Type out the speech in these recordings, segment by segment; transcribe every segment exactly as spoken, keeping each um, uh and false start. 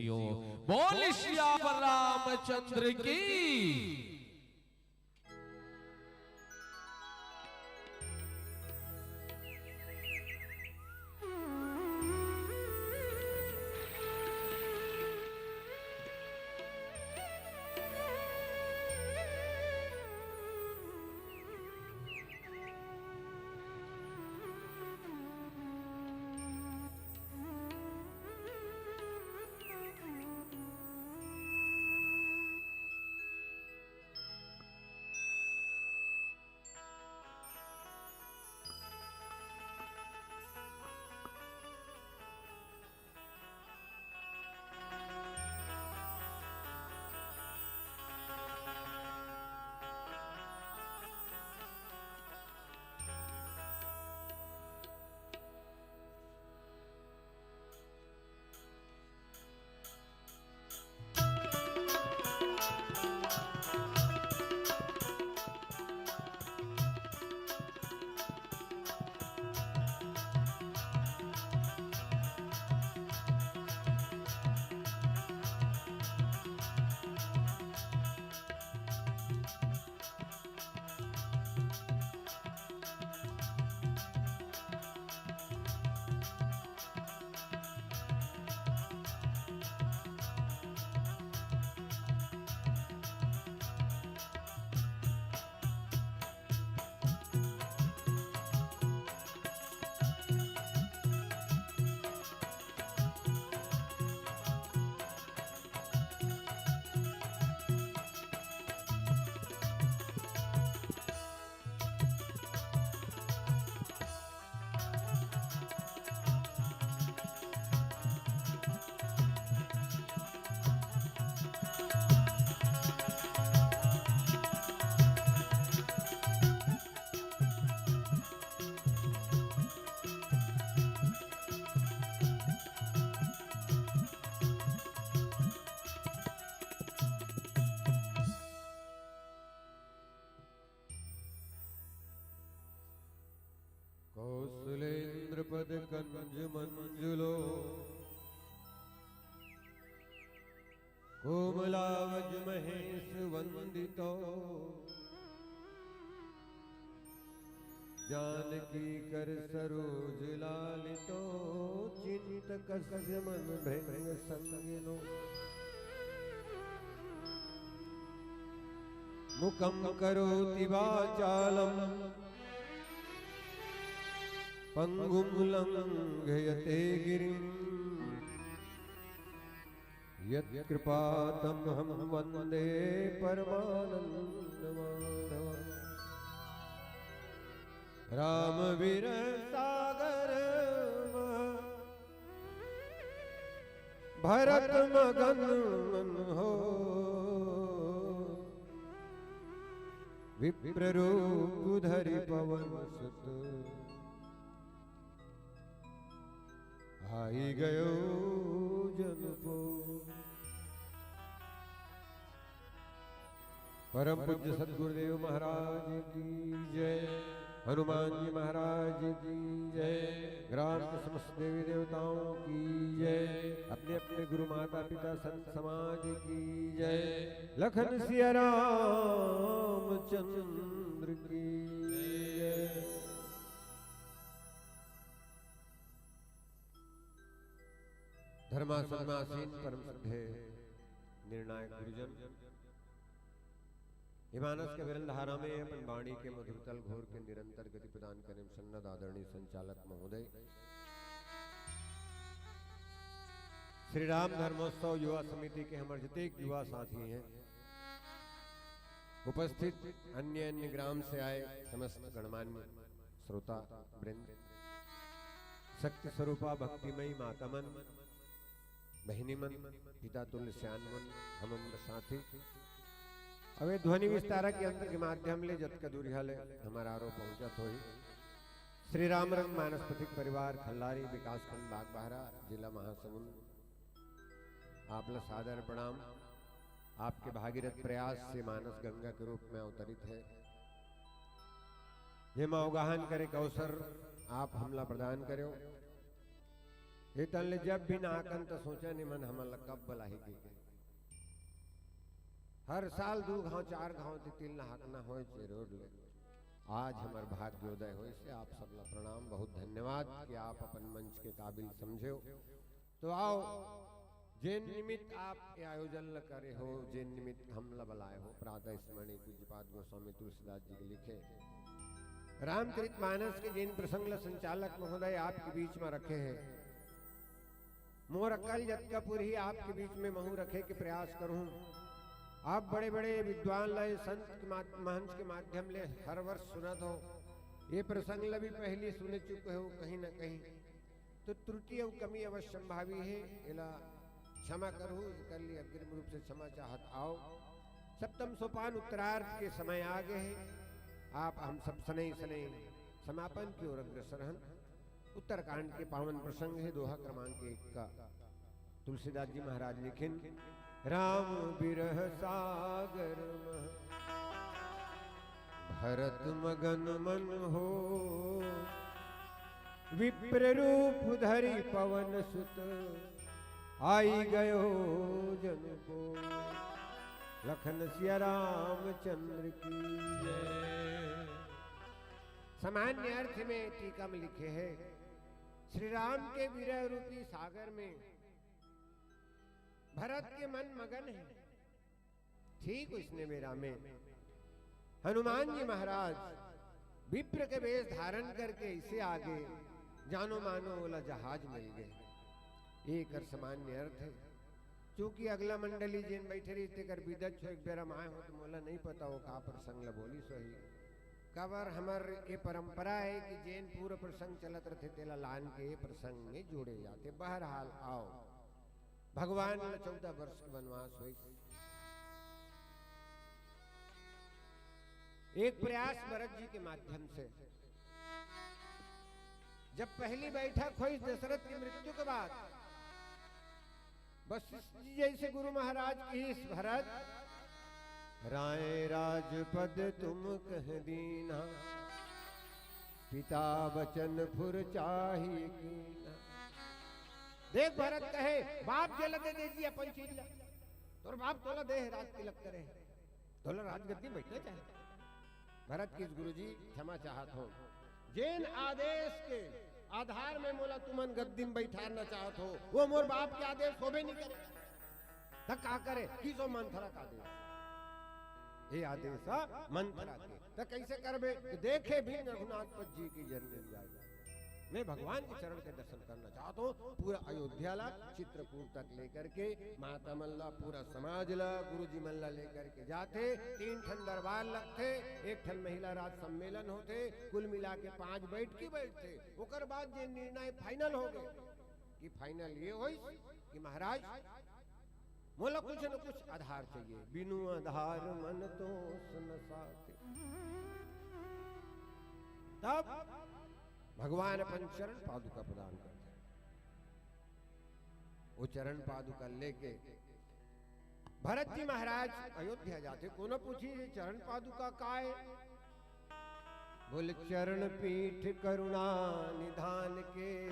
बोल सियावर रामचंद्र की। कौशलेन्द्र पद कंज मंजुलो, कोमलावज महेश वंदितो। जानकी कर सरोज लालितो, चिंत कस्य मन भृंग संगिनो। मुखं करोति वाचालं पंगुं लंघयते गिरिम्। यत्कृपातमहं वन्दे परमानन्दमाधवम्। राम विरह सागर महा भरत मगन मन हो। विप्र रूप धरि पवन सुत आई गयो जनपो। परम पूज्य सदगुरुदेव महाराज की जय, हनुमान जी महाराज की जय, ग्राम के समस्त देवी देवताओं की जय, अपने अपने गुरु माता पिता संत समाज की जय। लखन सिया रामचंद्र की जय। धर्मासन में आसीन परम श्रद्धेय निर्णायक गुरुजन, ये मानस के विरल धारा में अपन वाणी के मधुर तल घोर के निरंतर गति प्रदान करे सन्नद्ध आदरणीय संचालक महोदय, श्री राम धर्मोत्सव युवा समिति के हमर जतेक युवा साथी हैं, उपस्थित अन्य अन्य ग्राम से आए समस्त गणमान्य श्रोता वृंद, शक्ति स्वरूपा भक्तिमयी माता मन, बहिनी मन, पिता तुल्य सियान मन, हमर साथी। अब ये ध्वनि विस्तारक यंत्र के माध्यम ले जतका दूरिहा ले हमर आरो पहुंचत होही। श्री राम रंग मानस पथिक परिवार खल्लारी, विकासखंड बागबाहरा, जिला महासमुंद, आप ला सादर प्रणाम। आपके भागीरथ प्रयास से मानस गंगा के रूप में अवतरित है। जेमा अवगाहन करे के अवसर आप हमला प्रदान करेव। ए तन ले जब भी नहाकन त सोचन, एमन हमन ला कब बलाही कहिके। हर साल दू घांव, चार घांव तितिल नहाकना होय जे रोड ले। आज हमर भाग्योदय होइस हे। आप सब ला प्रणाम, बहुत धन्यवाद कि आप अपन मंच के काबिल समझे हो। तो आओ, जेन निमित्त आप ये आयोजन ल करे हो, जेन निमित्त हम ल बलाए हो, प्रातः स्मरणीय पूज्यपाद गोस्वामी तुलसीदास जी के लिखे रामचरित मानस के जेन प्रसंग ल संचालक महोदय आपके बीच में रखे हैं, मोर अकल जतका पूरही आपके बीच में महूं रखे के प्रयास करूं। आप बड़े-बड़े विद्वान ल संत के मा-, महंत के माध्यम ले हर वर्ष सुनत हो। ये प्रसंग ल भी पहली सुने चुके हो कहीं ना कहीं, तो त्रुटि अउ कमी अवश्य संभावी हे, एला क्षमा करहु, एकर लिए अग्रिम रूप से क्षमा चाहत आओ। सप्तम सोपान उत्तरार्ध के समय आ गए हे। आप हम सब सनई सनई समापन की ओर अग्रसर हन। उत्तरकांड के पावन प्रसंग हे दोहा क्रमांक एक का। तुलसीदास जी महाराज लिखिन, राम बिरह सागर मह भरत मगन मन हो, विप्र रूप धरि पवन सुत आई गयो जन को। लखन सिया रामचंद्र की जय। सामान्य अर्थ में टीका में लिखे हैं, श्री राम के विरह रूपी सागर में भरत के मन मगन है। ठीक उसने बेरा में हनुमान जी महाराज विप्र के वेश धारण करके इसे आगे जानो मानो ओला जहाज मिल गए। एक सामान्य अर्थ है, चूंकि अगला मंडली जेन बैठे रही, तेकर विदत छो एक बेरा माय हो तो मोला नहीं पता वो का प्रसंग ला बोली सही। काबर हमर ये परंपरा है कि जेन पूरा प्रसंग चलत रहते, तेला लान के ये प्रसंग में जोड़े जाते। बहरहाल, आओ, भगवान ला चौदह वर्ष के वनवास होइस। एक प्रयास भरत जी के माध्यम से, जब पहली बैठक होइस दशरथ की मृत्यु के बाद, वशिष्ठ जी जैसे गुरु महाराज कहिस, भरत, राय राजपद तुम कह दीना, पिता वचन फुर चाही कीना। देख भरत कहे, बाप जेला दे दे जी अपन चीज ला। तोर बाप तोला दे हे राज तिलक करे, तोला राजगद्दी बैठना चाहे। भरत कहिस, गुरुजी, क्षमा चाहत हो, जेन आदेश के आधार में मोला तुमन गद्दी में बैठारना चाहत हो, वो मोर बाप के आदेश होबे नहीं करे। त का करे? कहिस, ओ मंथरा का आदेश। ये आदेश हा मंथरा के। त कैसे करबे? देखे बिन रघुनाथ पद जी की जन नहीं जाए। मैं भगवान के चरण के दर्शन करना चाहत हो। पूरा अयोध्या ला, चित्रकूट तक लेकर के माता मन ला, पूरा समाज ला, गुरुजी मन ला लेकर के जाथे। तीन ठन दरबार लगथे, एक ठन महिला राज सम्मेलन होथे, कुल मिला के पांच बैठकी बैठथे। ओकर बाद जे निर्णय final हो गए कि final ये होइस कि महाराज मोला कुछ न कुछ आधार चाहिए, बिनु आधार मन तोस न साथे। तब भगवान अपन चरण पादुका प्रदान करते हैं। वो चरण पादुका लेके भरत जी महाराज अयोध्या जाते, कोनो पूछी, "ये चरण पादुका काय?" बोले, "चरण पीठ करुणा निधान के,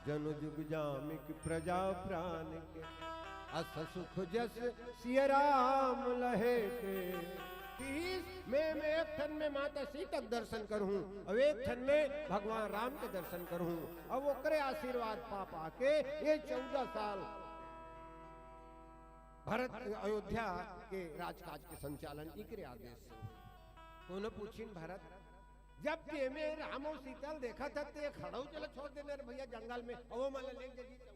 जनु जुग जामिक प्रजा प्रान के। अस सुख जस सिय राम लहे के।" तीस में, में एक ठन में माता सीता के दर्शन करहूं, अब एक ठन में भगवान राम के दर्शन करहूं, अब ओकरे आशीर्वाद पा पा के ये चौदह साल भरत अयोध्या के राजकाज के संचालन इकरे आदेश से। कोनो पूछिन, भरत, जब ते में राम अउ सीता ल देखत हस, ते खड़ऊ चला छोड़ देना रे भैया जंगल में, अउ वो मन ला लेके जगी चंगल।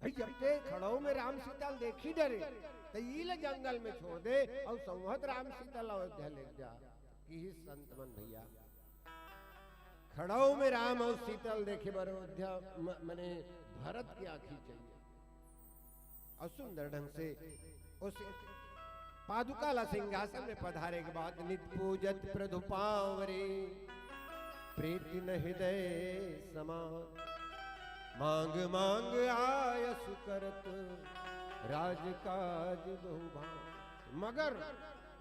भाई, जब ते खड़ऊ में राम सीता ल देखी डरे, त ई ला जंगल में छोड़ दे, अउ संवत राम सीता ल अयोध्या लेके जा। कि ही संत मन भैया, खड़ऊ में राम अउ सीता ल देखे बर अयोध्या म-, मने भरत की आंखी चाहिए। अउ सुंदर ढंग से उस पादुका ला सिंहासन में पधारे के बाद नित पूजत प्रभु पांवरे, प्रीति न हृदय समान। मांग मांग आयस करत राजकाज बहु भांति। मगर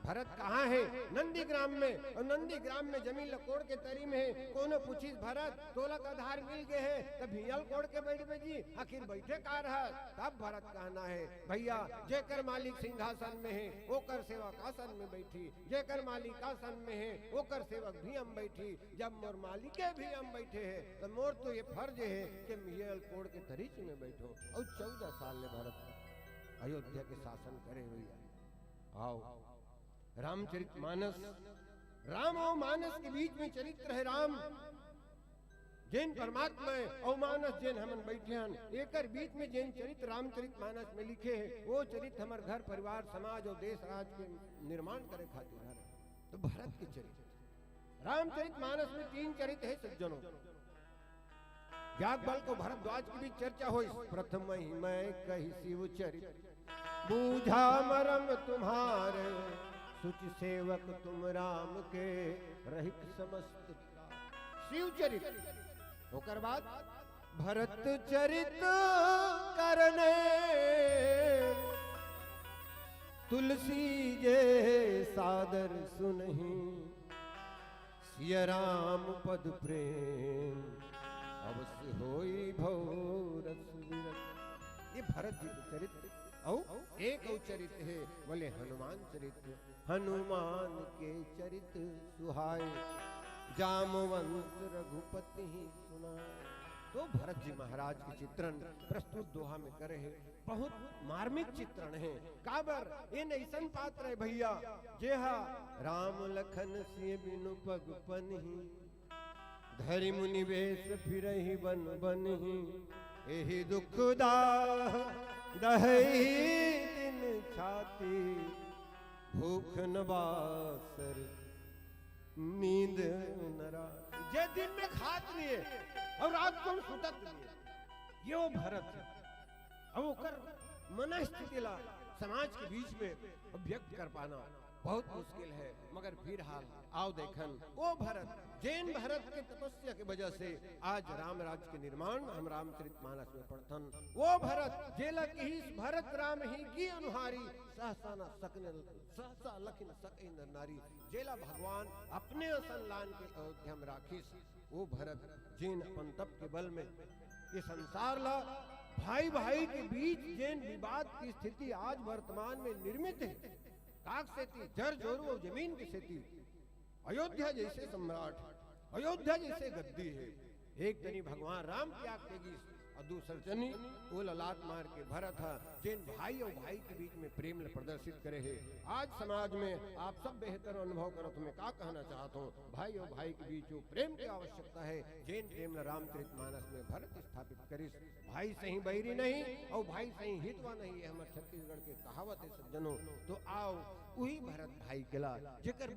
भरत कहाँ हे? नंदीग्राम में। अउ नंदीग्राम में जमीन ल कोड़ के तरी में हे। कोनो पूछिस, "भरत, तोला का धार मिल गे हे, त भुइयां ल कोड़ के बइठबे जी, आखिर बइठे का रहस?" तब भरत कहना हे, "भइया, जेकर मालिक सिंहासन में हे, ओकर सेवक आसन में बइठही, जेकर मालिक आसन में हे, ओकर सेवक भुइयां म बइठही। जब मोर मालिके भुइयां म बइठे हे, त मोर तो ये फर्ज हे कि भुइयां ल कोड़ के तरीच में बइठों।" अउ चौदह साल ले भरत अयोध्या के शासन करे भइया। आओ, रामचरित मानस, राम अउ मानस के बीच में चरित्र हे राम। जेन परमात्मा हे अउ मानस जेन हमन बइठे हन, एकर बीच में जेन चरित्र रामचरित मानस में लिखे हे, वो चरित्र हमर घर परिवार, समाज अउ देश राज के निर्माण करे खातिर हरे। तो भरत के चरित्र, रामचरित मानस में तीन चरित्र हे सज्जनों। याज्ञवल्क्य अउ भरद्वाज के बीच चर्चा होइस। "प्रथम ही मैं कही शिव चरित, बूझा मरम तुम्हारे, सुचि सेवक तुम राम के, रहित समस्त त्रास।" शिव चरित। ओकर बाद भरत चरित करने, तुलसी जे सादर सुनही, सिया राम पद प्रेम, अवसि होई भव रस विरत। ये भरत जी के चरित्र। अउ एक अउ चरित्र हे, बोले हनुमान चरित्र। हनुमान के चरित सुहाए, जामवंत रघुपति ही सुनाए। तो भरत जी महाराज के चित्रण प्रस्तुत दोहा में करे हे। बहुत मार्मिक चित्रण हे। काबर, एन अइसन पात्र हे भइया, जेहा राम लखन सिय बिनु पग पनही, धरि मुनि वेश फिरहि बन बनही, एहि दुख दाह दहहि दिन छाती, भूख न बासर नींद न राती। जे दिन में खात नइ हे अउ रात को सुतत नइ हे, ये वो भरत हे। अब ओकर मनस्थिति ला समाज के बीच में व्यक्त कर पाना बहुत मुश्किल हे, मगर फिलहाल आओ देखन, वो भरत, जेन भरत के तपस्या के वजह से आज राम राज के निर्माण हम रामचरित मानस में पढ़थन। वो भरत, जेला किहिस भरत राम ही की अनुहारी, सहसा न सकन, सहसा लखिन सकई नर नारी, जेला भगवान अपने असन लान के अयोध्या में राखिस। वो भरत, जेन अपन तप के बल में ये संसार ला भाई भाई के बीच जेन विवाद की स्थिति आज वर्तमान में निर्मित हे, काक सेती, जर जोरू अउ जमीन के सेती, अयोध्या जइसे सम्राट, अयोध्या जइसे गद्दी हे, एक तनी भगवान राम के आग के गिस, अउ दूसर तनी ओला लात मार के भरत ह, जेन भाई अउ भाई के बीच में प्रेम ल प्रदर्शित करे हे। आज समाज में आप सब बेहतर अनुभव करत हो, मैं का कहना चाहत हूँ, भाई अउ भाई के बीच वो प्रेम की आवश्यकता हे, जेन प्रेम ल रामचरित मानस में भरत स्थापित करिस। भाई सही बैरी नहीं, अउ भाई सही हितवा नहीं, ये हमर छत्तीसगढ़ के कहावत हे सज्जनों। तो आओ, उही भरत भाई के ला, जेकर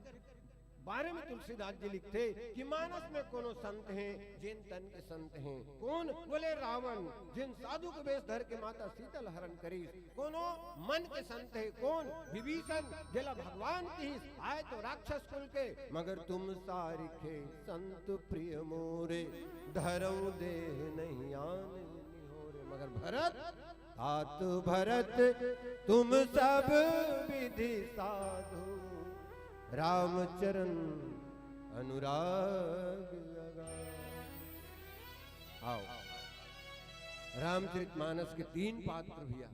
बारे में तुलसीदास जी लिखथे कि मानस में कोनो संत हे, जेन तन के संत हे। कोन? बोले रावण, जेन साधु के वेश धर के माता सीता ल हरण करिस। कोनो मन के संत हे, कोन? विभीषण, जेला भगवान किहिस, आय तो राक्षस कुल के, मगर तुम सारिखे संत प्रिय मोरे, धरऊ देह नहीं आन निहोरे। मगर भरत, तात भरत तुम सब विधि साधु, रामचरण अनुराग अगाध। आओ, रामचरित मानस के तीन पात्र भइया,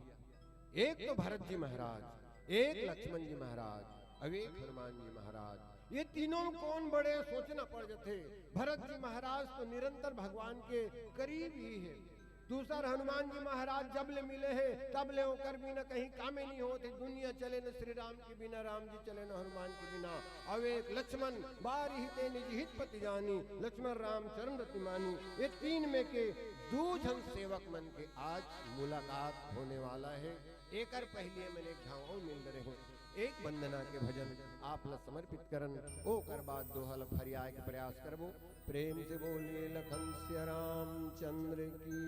एक तो भरत जी महाराज, एक लक्ष्मण जी महाराज, अउ एक हनुमान जी महाराज। ये तीनों कोन बड़े, सोचना पड़ जथे। भरत जी महाराज तो निरंतर भगवान के करीब ही हे। दूसर हनुमान जी महाराज जब ले मिले हे, तब ले ओकर बिना कहीं कामे नहीं होत हे। दुनिया चले न श्री राम के बिना, राम जी चले न हनुमान के बिना। अउ एक लक्ष्मण, बारिहिते निज हित पति जानी, लक्ष्मण राम चरण रति मानी। ये तीन में के दू झन सेवक मन के आज मुलाकात होने वाला हे। एकर पहिली मन एक घाव मिल रहे हे। एक वंदना के भजन आप ला समर्पित करन, ओकर बाद दोहा ला फरियाए के प्रयास करबो। प्रेम से बोलिए लखन सिया रामचंद्र की।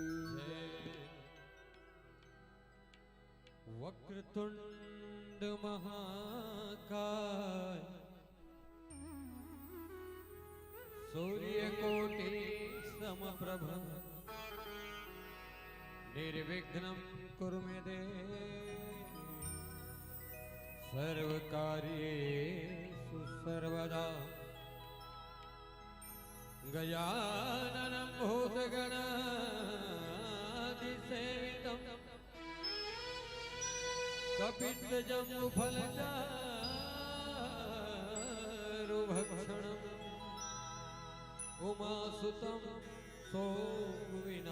वक्रतुंड महाकाय, सूर्यकोटि समप्रभ, निर्विघ्नं कुरु मे देव। सर्वकार्येषु सर्वदा गजाननं भूतगणादिसेवितं कपित्थजम्बूफलचारुभक्षणं उमासुतं शोकविनाशकारकं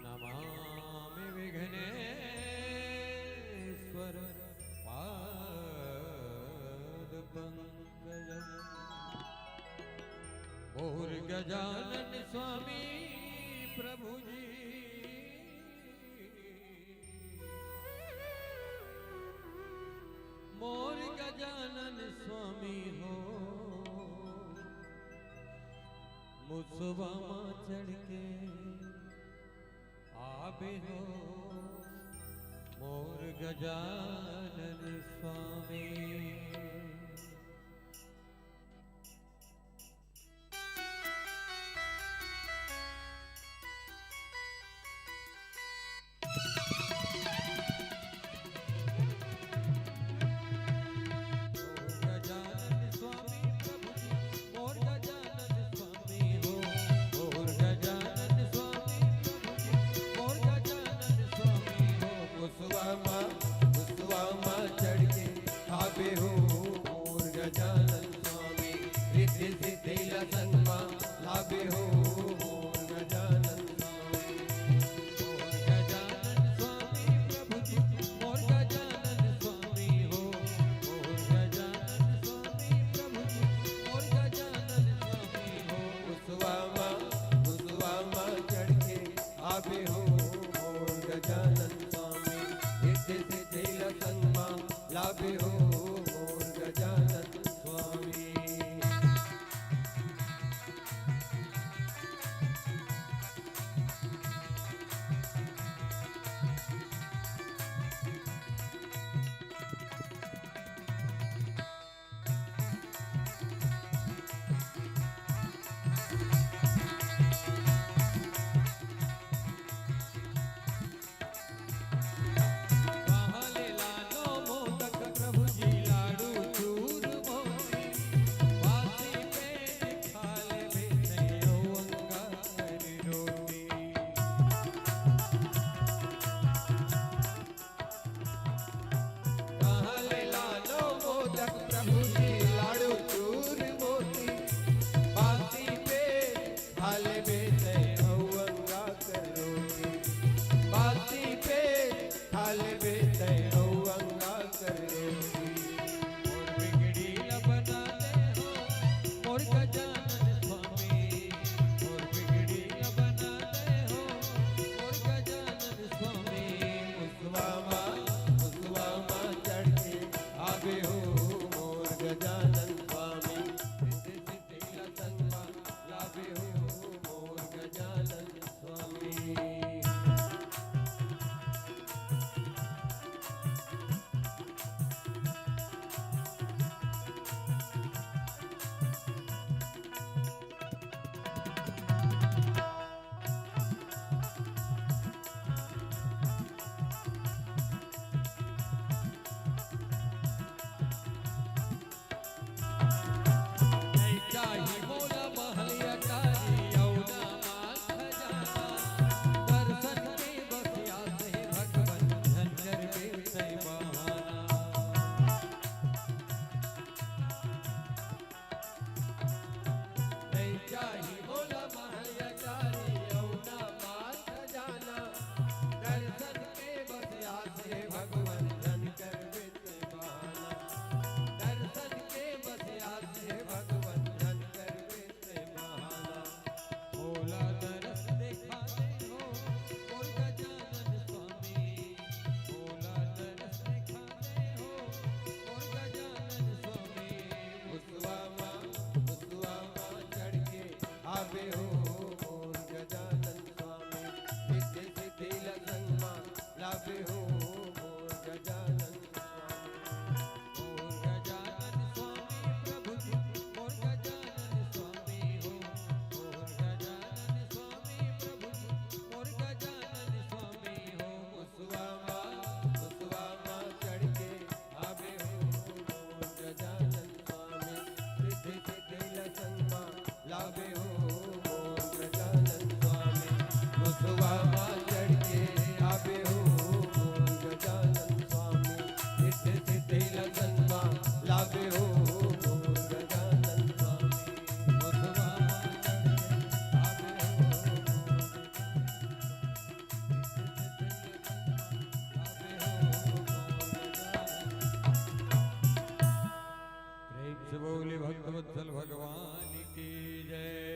नमामि विघ्नेश्वर पादपंकजं। मोर गजानन स्वामी प्रभु जी, मोर गजानन स्वामी हो, मुसवा मा चढ़ के आबे हो मोर गजानन स्वामी। गजानन स्वामी प्रभु जी, मोर गजानन स्वामी हो, मोर गजानन स्वामी प्रभु जी, मोर गजानन स्वामी हो। मुसवा मा, मुसवा मा चढ़ के आबे हो मोर गजानन स्वामी, रिद्धि सिद्धि ला संग मा लाबे हो मोर गजानन स्वामी। मोर गजानन स्वामी प्रभु जी, मोर गजानन स्वामी हो, मोर गजानन स्वामी प्रभु जी, मोर गजानन स्वामी हो। मुसवा मा, मुसवा मा चढ़ के आबे हो मोर गजानन स्वामी, रिद्धि सिद्धि ला संग मा लाबे हो मोर गजानन स्वामी। कहाँ ले लानो मोदक प्रभु जी,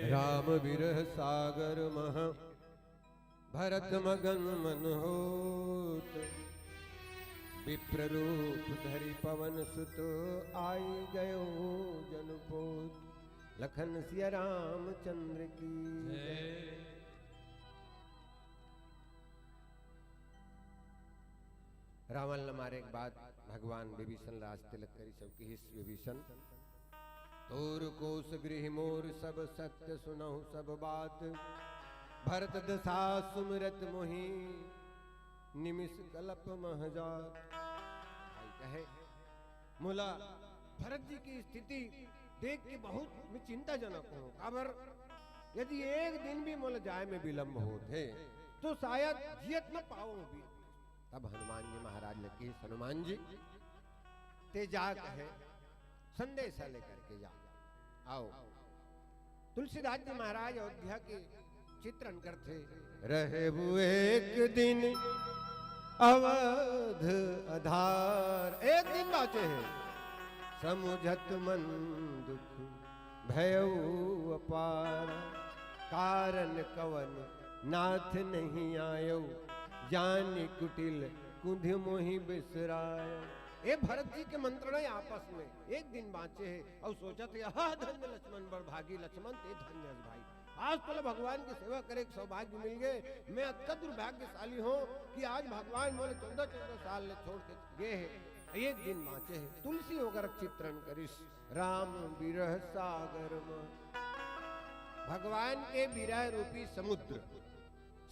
राम बिरह सागर मह भरत मगन मन होत। विप्र रूप धरि पवन सुत आई गयो जन पोत। लखन सिया रामचंद्र की जय। रावण ल मारे के बाद भगवान विभीषण राज तिलक करिस अउ किहिस विभीषण, तोर कोस गृह मोर सब सत्य सुनहु सब बात। भरत दशा सुमिरत मोहि निमिष कलप मह जात। भाई कहे, मोला भरत जी की स्थिति देख के बहुत मैं चिंताजनक हूँ। काबर यदि एक दिन भी मोला जाए में विलंब होत हे तो शायद जियत न पाओ भी। तब हनुमान जी महाराज ल किहिस, हनुमान जी, ते जा कहे संदेशा लेकर के जा। आओ। तुलसीदास जी महाराज अयोध्या के चित्रण करथे, रहे वो एक दिन अवध आधार। एक दिन बाँचे हे। समुझत मन दुख भयउ अपार। कारण कवन नाथ नहीं आयउ, जानि कुटिल कुंध मोहि बिसराय। ए भरत जी के मंत्रणा हे आपस में, एक दिन बाँचे हे अउ सोचत हे, हा धन्य लक्ष्मण, बड़ भागी लक्ष्मण, ते धन्य हस भाई। आज तोला भगवान की सेवा करे के सौभाग्य मिल गे। मैं अतका दुर्भाग्यशाली हूँ कि आज भगवान मोला चौदह चौदह साल ले छोड़ के गे हे, एक दिन बाँचे हे। तुलसी ओकर चित्रण करिस, राम बिरह सागर म। भगवान के बिरह रूपी समुद्र,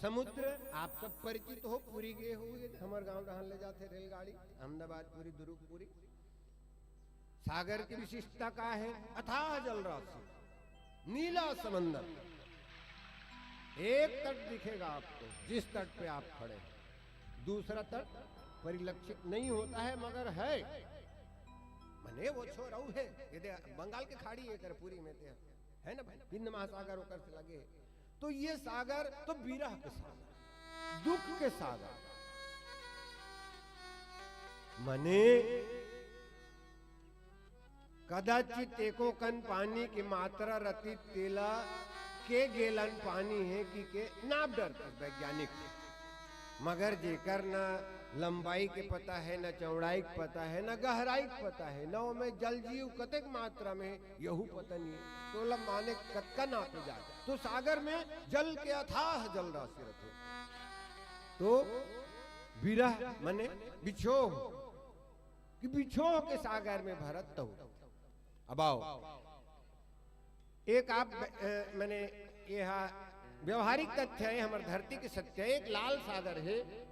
समुद्र आप सब परिचित हो, पुरी गे हो, ये हमर गांव डहान ले जाथे रेलगाड़ी, अहमदाबाद पुरी, दुर्ग पुरी। सागर की विशिष्टता का है? अथाह जल राशि, नीला समंदर। एक तट दिखेगा आपको, जिस तट पे आप खड़े हैं, दूसरा तट परिलक्षित नहीं होता है, मगर है। मने वो छोर अउ है, ये दे, बंगाल के खाड़ी एकर पुरी में ते, है ना भाई, हिंद महासागर ओकर से लगे। तो ये सागर तो बिरह के सागर, दुख के सागर। मने कदाचित एको कन पानी के मात्रा रतित तेला के गेलन पानी हे कि के नाप डरथे वैज्ञानिक। मगर जेकर न लंबाई के पता हे, न चौड़ाई के पता हे, न गहराई के पता हे, न ओमे जल जीव कतेक मात्रा में हे, यहू पता नहीं हे। तो लब माने कतका नापे जाए। तो सागर में जल के अथाह जल राशि रथे। तो बिरह मने बिछोह, कि बिछोह के सागर में भरत तहु। अब आओ, एक आप, अ, मने, ये हा व्यवहारिक तथ्य हे, हमर धरती के सत्य हे। एक लाल सागर हे,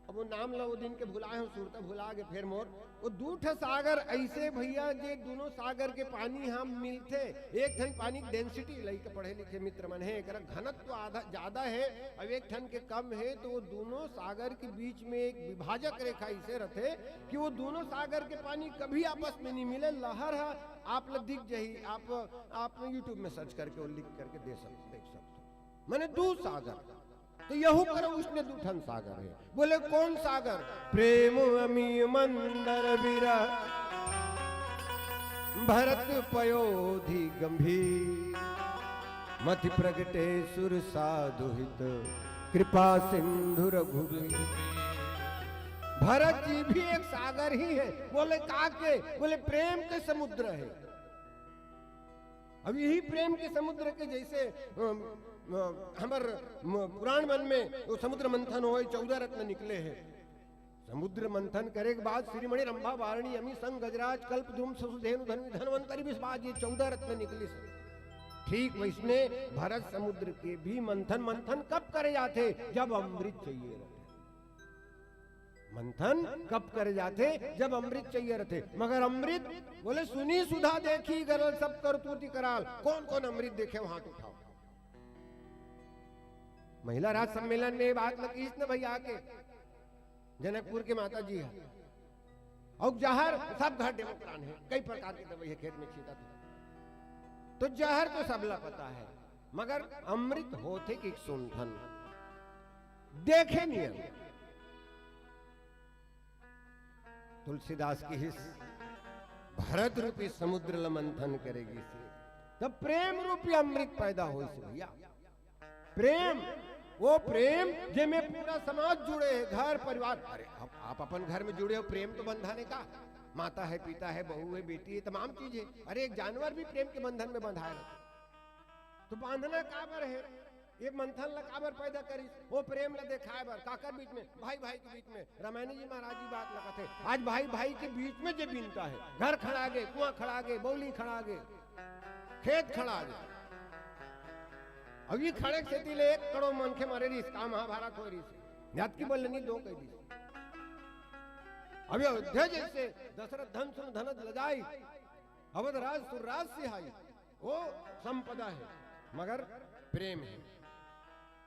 अब वो नाम ला वो दिन के भुलाए हँव, सुरता भुला गे फेर मोर। वो दू ठा सागर अइसे भैया, जे दूनों सागर के पानी ह मिलथे, एक ठन पानी के density, लइका पढ़े लिखे मित्र मन हे, एकरा घनत्व आधा जादा हे, अउ एक ठन के कम हे, तो वो दूनों सागर के बीच में एक विभाजक रेखा अइसे रथे कि वो दूनों सागर के पानी कभी आपस में नहीं मिले। लहर ह आप ला दिख जाही, आप, आप YouTube में search करके वो लिख करके दे सक-, देख सकते हो। मने दू सागर, तो यहू कर उसने दू ठन सागर हे। बोले, कौन सागर? प्रेम अमी मंदर बिरह, भरत पयोधि गंभीर। मति प्रगटे सुर साधु हित, कृपा सिंधु रघुबीर। भरत जी भी एक सागर ही हे। बोले, का के? बोले, प्रेम के समुद्र हे। अब यही प्रेम के समुद्र के जइसे, अम, अ, हमर म-, पुराण मन में वो समुद्र मंथन होय, चौदह रत्न निकले हे। समुद्र मंथन करे के बाद श्रीमणि रंभा वारणी अमी संग गजराज कल्प द्रुम ससुधेनु धन्वी धन्वंतरी बिस्वाद, ये चौदह रत्न निकलिस। ठीक वइसने भरत समुद्र के भी मंथन, मंथन कब करे जाथे? जब अमृत चाहिए रथे। मंथन कब करे जाथे? जब अमृत चाहिए रथे। मगर अमृत बोले, सुनी सुधा देखी गरल सब करतूति कराल। कौन कौन अमृत देखे हो, हाथ उठाओ। महिला राज सम्मेलन में ये बात ल किहिस न भैया आके, जनकपुर के माता जी हे। अउ जहर सब घर डेमोक्रान हे, कई प्रकार के दवाई हे खेत में छींटत हे। तो जहर तो सबला पता हे, मगर अमृत होथे कि सुंठन देखे नहीं हे। तुलसीदास किहिस, भरत रूपी समुद्र ल मंथन करे गिस। तब प्रेम रूपी अमृत पैदा होइस भैया। प्रेम, वो प्रेम जेमे पूरा समाज जुड़े हे, घर परिवार। अरे, आप, आप अपन घर में जुड़े हो, प्रेम तो बंधन हे का? माता है, पिता है, बहू है, बेटी है, तमाम चीज है। अरे, एक जानवर भी प्रेम के बंधन में बंधाए रहथे। तो बांधना काबर हे? ये मंथन ला काबर पैदा करिस? वो प्रेम ला देखाए बर। काकर बीच में? भाई भाई के बीच में। रामायणी जी महाराज जी बात ला कथे, आज भाई भाई के बीच में जे बिनता हे, घर खड़ा गे, कुआं खड़ा गे, बौली खड़ा गे, खेत खड़ा गे। अब ये खड़े के सेती ले एक करोड़ मनखे मरे रहिस, का महाभारत होय रहिस। जात की बल्लनी दो कह दिस। अब अयोध्या जैसे दशरथ धन सुन धनत लजाई, अवध राज सुर राज सिहाई, वो संपदा हे, मगर प्रेम हे।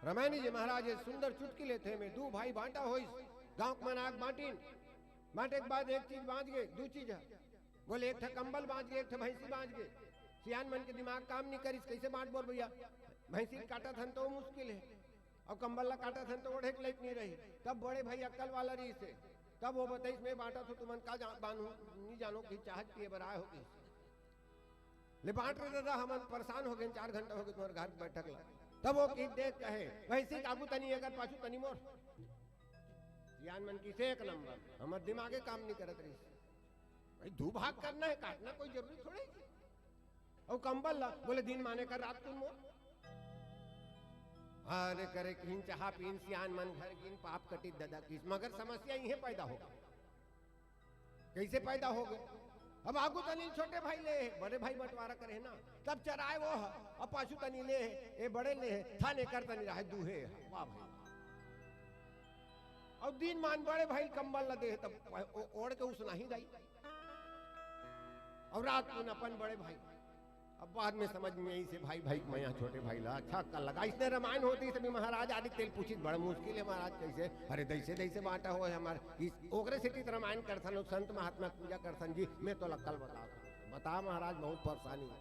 रामायणी जी महाराज ये सुंदर चुटकी लेथे में दू भाई बांटा होइस, गांव के मन आग बांटिन, बांटे के बाद एक चीज बांच गे, दू चीज हे। बोले, एक ठा कंबल बांच गे, एक ठा भैंसी बांच गे। सियान मन के दिमाग काम नहीं करिस, कैसे बांट बोल भैया? भैंसी ल काटत हन तो मुश्किल हे, अउ कंबल ला काटत हन तो ओढ़े के लायक नहीं रही। तब बड़े भाई अक्कल वाला रहिस हे, तब वो बताइस, मैं बांटत हूँ, तुमन का जा-, बांधू, नहीं जानो कि चाहत पिए बर आए हो कि ले बांट रे दादा, हमन परेशान हो गए, चार घंटा हो गए तुम्हारे घर के बैठक ला। तब वो की देख कहे, भैंसी के आगू तनी एकर पाछू तनी मोर। सियान मन किसे एक नंबर, हमर दिमागे काम नहीं करत रहिस। भाई, दू भाग करना हे, काटना कोई जरूरी थोड़े हे। अउ कंबल ला बोले, दिन माने कर रात कुन मोर। अरे करे किन चाहा पीन सियान मन घर गिन पाप कटित ददा किस, मगर समस्या इहे पैदा हो। कैसे पैदा हो गए? अब आगू तनी छोटे भाई ले हे, बड़े भाई बंटवारा करे हे ना, तब चराए वो हे, अब पाछू तनी ले हे, ए बड़े ले हे, थाने कर तनी रहे दूहे हे। वाह भाई। अउ दिन मान बड़े भाई कंबल ला दे हे, तब ओ-, ओढ़ के उसना ही जाई। अउ रात कुन अपन बड़े भाई, अब बाद में समझ में आइस हे भाई भाई के मया छोटे भाई ला अच्छा अक्कल लगा। इसने रामायण होती सभी महाराज आदि तेल पूछित, बड़ा मुश्किल हे महाराज, कैसे? अरे दैसे दैसे बांटा हो हे हमार, इस ओकरे सेती त रामायण करथन, लोग संत महात्मा के पूजा करथन जी, मैं तो अक्कल बता, बता महाराज, बहुत परेशानी हे।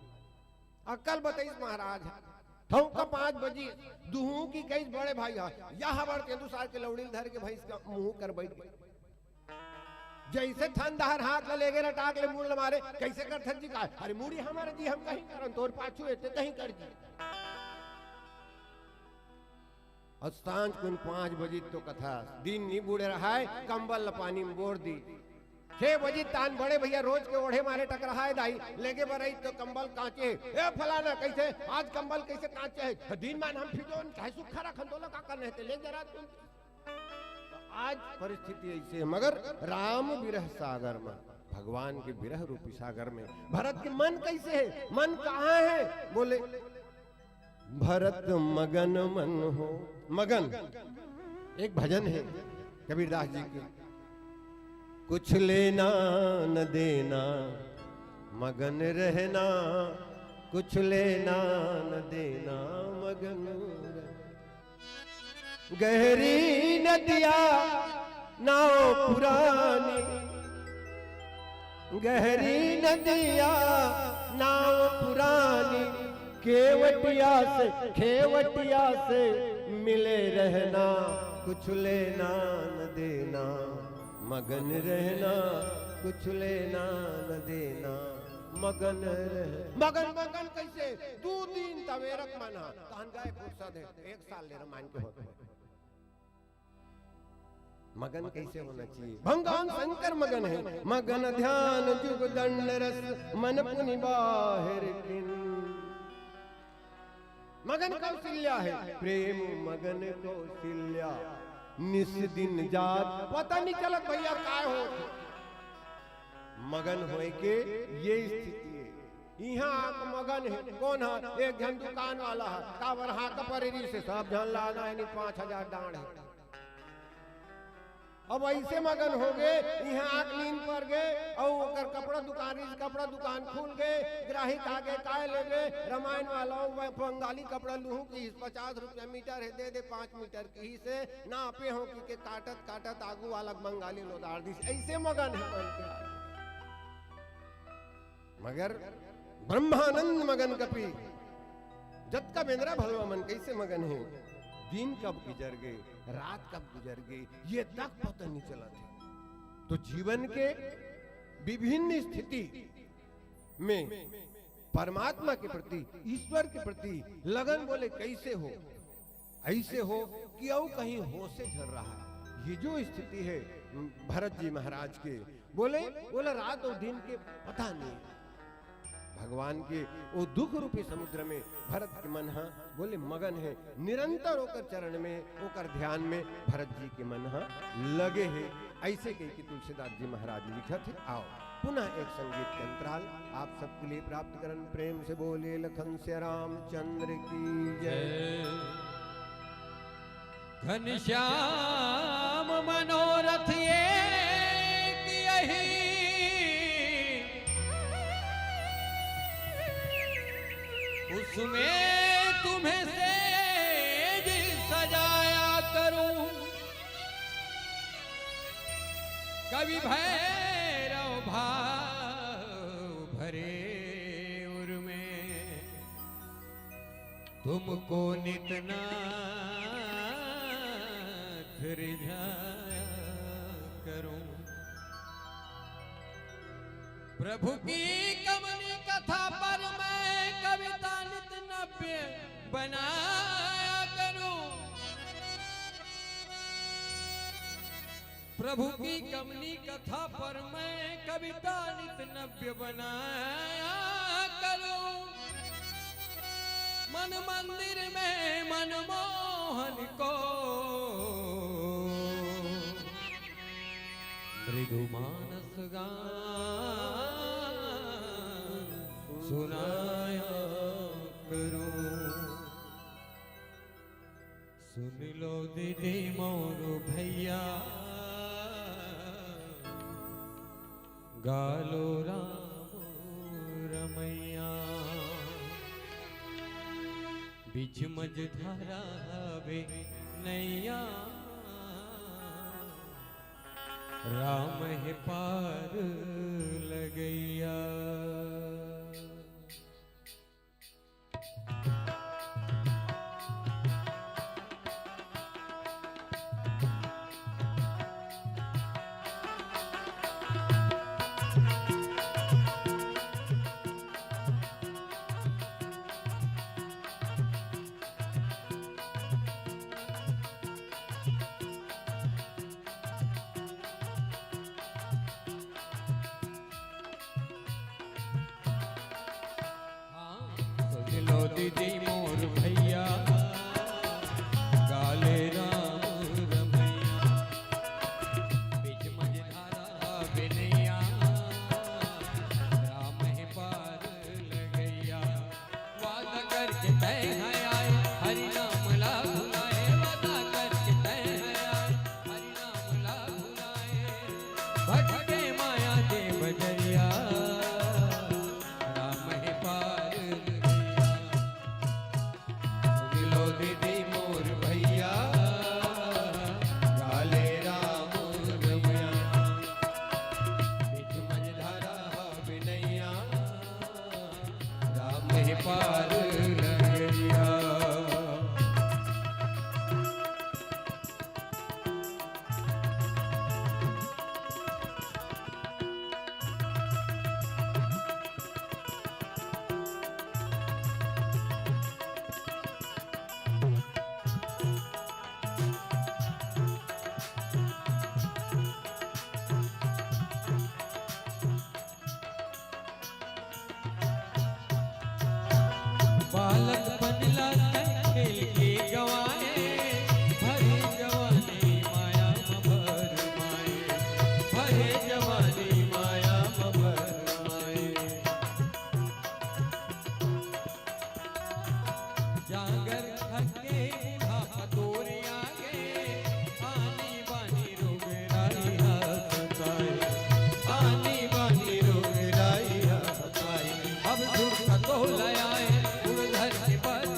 अक्कल बताइस महाराज, ठौका पाँच बजी, दुहू की कहिस बड़े भाई हा, या हबर तेंदू सार के लौड़ी ल धर के भैंस का मुंह कर बैठ गई। जैसे थन दहर हाथ ला लेगे रटाक ले मुड़ ल मारे, कैसे करथन जी का? अरे मुड़ी हमारे जी, हम कहीं करन, तोर पाछू एते कहीं कर जी। अउ सांझ कुन पाँच बजी तो कथा, दिन नी बूड़े रहाय, कंबल ला पानी में बोर दी। छह बजी तान बड़े भैया रोज के ओढ़े मारे टकराहाय दाई, लेगे बर आई तो कंबल कांचे। ए फलाना, कैसे आज कंबल कैसे कांचे हे? दिन मान हम फिजोन चाहे सुखा रखन, तोला का करना हे ते ले जरा तुम। तो आज परिस्थिति ऐसे हे, मगर राम विरह सागर में, भगवान के विरह रूपी सागर में भरत के मन कैसे हे, मन कहाँ हे? बोले, भरत मगन मन हो, मगन। एक भजन हे कबीरदास जी के, कुछ लेना न देना मगन रहना, कुछ लेना न देना मगन रहना। गहरी नदिया नाव पुरानी, गहरी नदिया नाव पुरानी, केवटिया से, खेवटिया से मिले रहना, कुछ लेना न देना मगन रहना, कुछ लेना न देना मगन रह। मगन, मगन कैसे? दू दिन तवेरक मन हा, तहन गए फुर्सत हे, एक साल ले रामायण के होत हे। मगन कैसे होना चाहिए? भगवान शंकर मगन हे, मगन ध्यान जुग दंड रस मन पुनि बाहिर किन। मगन कौशल्या हे, प्रेम मगन कौशल्या, निस दिन जात पता नहीं चलत भैया काय हो। मगन होए के ये स्थिति हे। इहाँ आके मगन हे, कोन हे? एक झन दुकान वाला हे, काबर हाँका परे रहिस हे, सब झन ला आना हे, नहीं पाँच हजार डांड़ हे। अब ऐसे मगन हो गे, इहाँ आके नींद पर गे, अउ ओकर कपड़ा दुकान रहिस, कपड़ा दुकान खुल गे, ग्राहक आगे काय लेबे, रामायण वाला, वो बंगाली कपड़ा लूहूँ किहिस, पचास रुपया मीटर हे, दे दे पाँच मीटर किहिस हे, नापे हों कहिके काटत काटत आगू वाला बंगाली ल ओदार दिस, ऐसे मगन हे मन के। मगर ब्रह्मानंद मगन कपि, जतका बेंदरा भलवा मन कैसे मगन हे, दिन कब गुजर गे, रात कब गुजर गे, ये तक पता नहीं चलत हे। तो जीवन के विभिन्न स्थिति में परमात्मा के प्रति, ईश्वर के प्रति लगन बोले कैसे हो, ऐसे हो कि अउ कहीं होशे झन रहय। ये जो स्थिति हे भरत जी महाराज के, बोले, बोले रात अउ दिन के पता नहीं। भगवान के ओ दुख रूपी समुद्र में भरत के मन ह बोले मगन हे, निरंतर ओकर चरण में, ओकर ध्यान में भरत जी के मन ह लगे हे। ऐसे कहिके तुलसीदास जी महाराज लिखत हे। आओ, पुनः एक संगीत के अंतराल आप सबके लिए प्राप्त करन। प्रेम से बोले लखन सिया रामचंद्र की जय। घनश्याम मनोरथ एक यही, उसमें तुम्हें सेज सजाया करूं। कवि भैरव भाव भरे उर में, तुमको नित नाथ रिझाया करूं। प्रभु की कमनी कथा पर मैं कविता नित नव्य बनाया करूं। प्रभु की कमनी कथा पर मैं कविता नित नव्य बनाया करूं। मन मंदिर में मनमोहन को मृदु मानस गान सुनाया करूं। सुन लो दीदी मोर भैया, गालो राम रमैया। बीच मझधारा हवे नैया, राम हे पार लगैया। हाँ, सुन लो दीदी मोर भैया, गाले राम रमैया। बीच मझधारा हवे नैया, राम हे पार लगैया। वादा करके तैं ह आए, हरि नाम ला भुलाए। वादा करके तैं ह आए, हरि नाम ला भुलाए। भटके माया के बजरिया, राम हे पार लगैया। सुन लो दीदी मोर भैया, गाले राम रमैया। बीच मझधारा हवे नैया, राम हे पार लगैया। बालकपन ला तैं खेल के गंवाए, भरे जवानी माया म भरमाए, भरे जवानी माया म भरमाए। जांगर थके बुढ़ापा तोर आगे, आनी बानी रोग राई ह सताए, आनी बानी रोग राई ह सताए। अब सुख तो लयाए, गुण धर के बस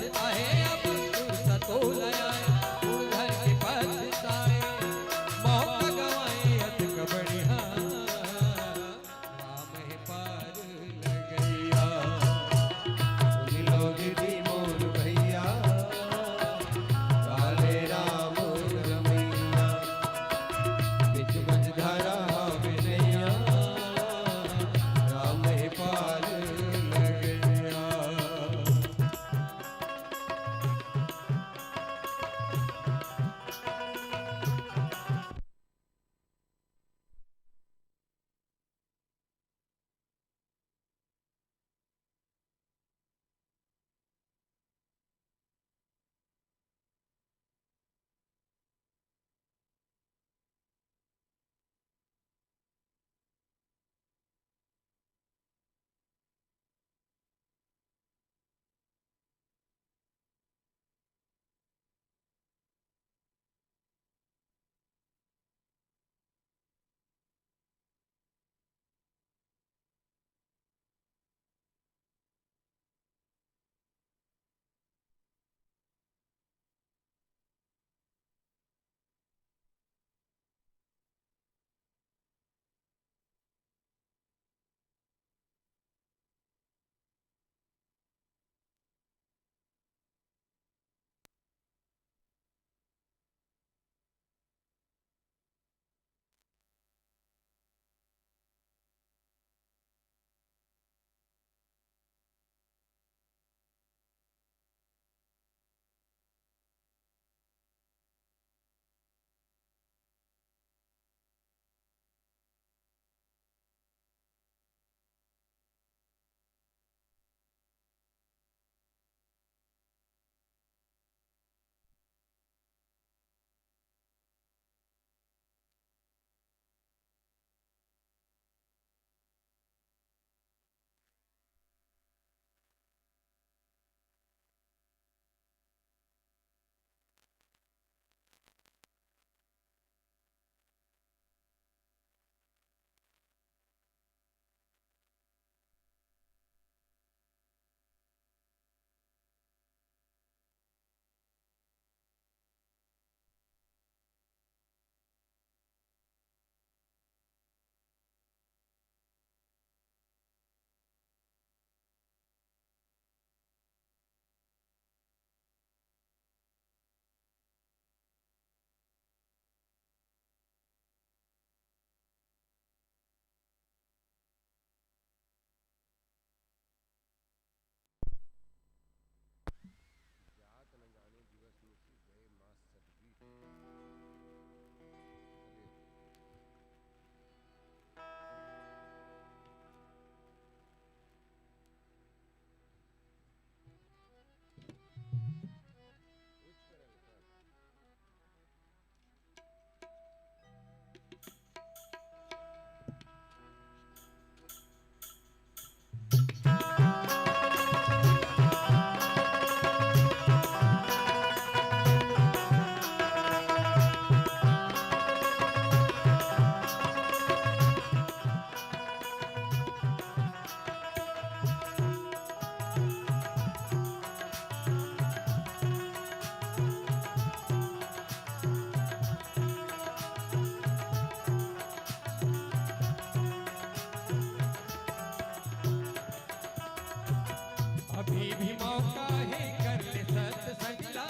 भीमा काहे कर ले सत्संग ला,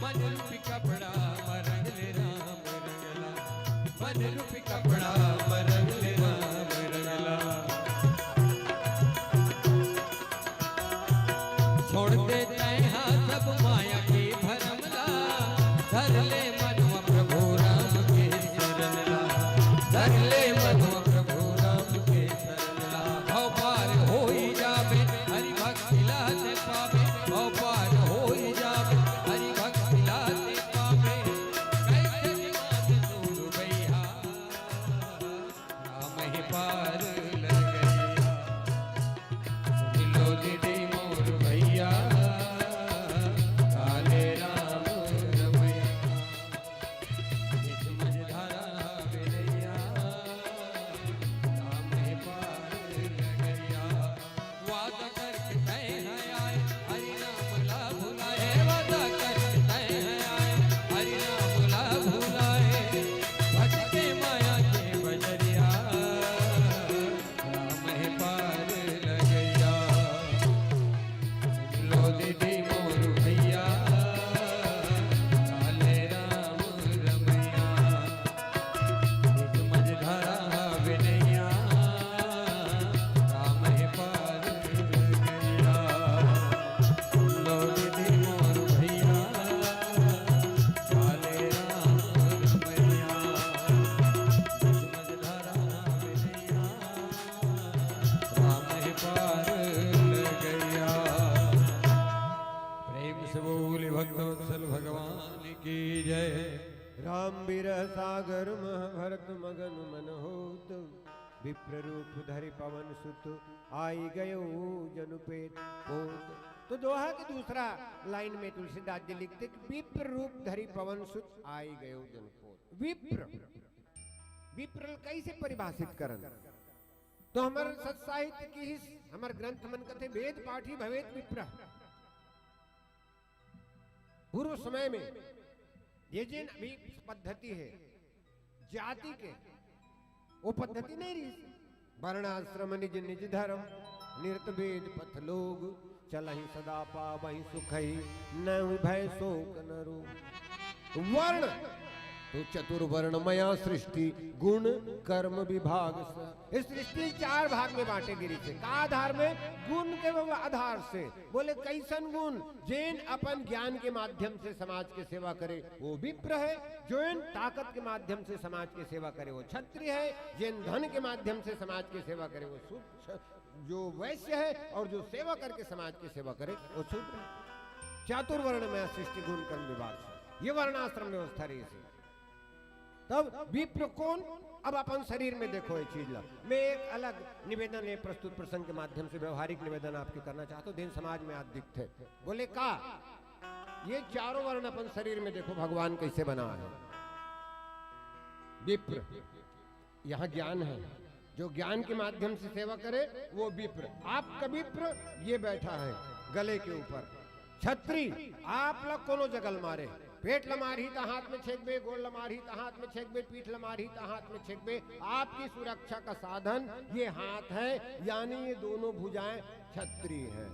मन रूपी कपड़ा म रंग ले राम रंग ला, मन रूपी कपड़ा म रंग ले राम रंग ला। छोड़ दे तैं हा सब माया के भरम ला, धर ले मनवा प्रभु राम के शरण ला, धर ले मनवा प्रभु राम के शरण ला। भव पार होई जाबे हरि भक्ति ला ते पाबे, भव पार होई जाबे हरि भक्ति ला ते पाबे। कैसे मात तू रुबैया, राम ही पार लगैया। सुन लो दीदी मोर भैया, काले राम रमैया। बीच मझधारा बिलैया, राम ही पार लगैया। वादा करके तय है आए, हरि नाम ला भुलाए। वादा करके तय है आए, हरि नाम ला भुलाए। भटके माया के बजरिया, राम है पार लगैया। सुन लो दीदी मोर भैया, काले राम रमैया। बीच मझधारा बिलैया, राम है पार लगैया। सुन लो दीदी मोर भैया, काले राम रमैया। बीच मझधारा बिलैया, राम है पार लगैया। प्रेम से बोले भक्तवत्सल भगवान की जय। राम बिरह सागर मह भरत मगन मन होत, विप्र रूप धरि पवन सुत आई गयो जनु पेट पोत। तो दोहा के दूसरा लाइन में तुलसीदास जी लिखते कि विप्र रूप धरि पवन सुत आई गयो जनु पोत। विप्र, विप्र ल कैसे परिभाषित करन? तो हमर सत साहित्य के ही, हमर ग्रंथ मन कथे, "वेद पाठी भवेत विप्र।" पूर्व समय में ये जिन अभी पद्धति है जाति के, वो पद्धति नहीं रही। वर्णाश्रम निज निज धर्म, निरत वेद पथ लोग, चलहि सदा पावहि सुखहि, नहिं भय शोक न रोग। वर्ण तो चतुर्वर्ण मया सृष्टि, गुण कर्म विभाग स। इस सृष्टि चार भाग में बांटे गिरी से। का आधार में? गुण के आधार से। बोले, कैसन गुण? जेन अपन ज्ञान के माध्यम से समाज के सेवा करे, वो विप्र है। जेन ताकत के माध्यम से समाज के सेवा करे, वो क्षत्रिय है। जेन धन के माध्यम से समाज के सेवा करे, वो शूद्र, जो वैश्य है, और जो सेवा करके समाज की सेवा करे, वो शूद्र है। चातुर्वर्ण में सृष्टि गुण कर्म विभाग से, ये वर्णाश्रम व्यवस्था रही सी। तब विप्र कौन? अब अपन शरीर में देखो ये चीज ला। मैं एक अलग निवेदन, ये प्रस्तुत प्रसंग के माध्यम से व्यवहारिक निवेदन आपके करना चाहता हूँ, दिन समाज में आज दिखते। बोले का? ये चारों वर्ण अपन शरीर में देखो, भगवान कैसे बना है। विप्र, यहाँ ज्ञान है, जो ज्ञान के माध्यम से सेवा करे वो विप्र। आपका विप्र ये बैठा है गले के ऊपर। छत्री, आप ला कोनो जगह ल मारे, पेट ल मारही त हाथ में छेकबे, गोड़ ल मारही त हाथ में छेकबे, पीठ ल मारही त हाथ में छेकबे। आपकी सुरक्षा का साधन ये हाथ है, यानी ये दोनों भुजाएं छत्री हैं।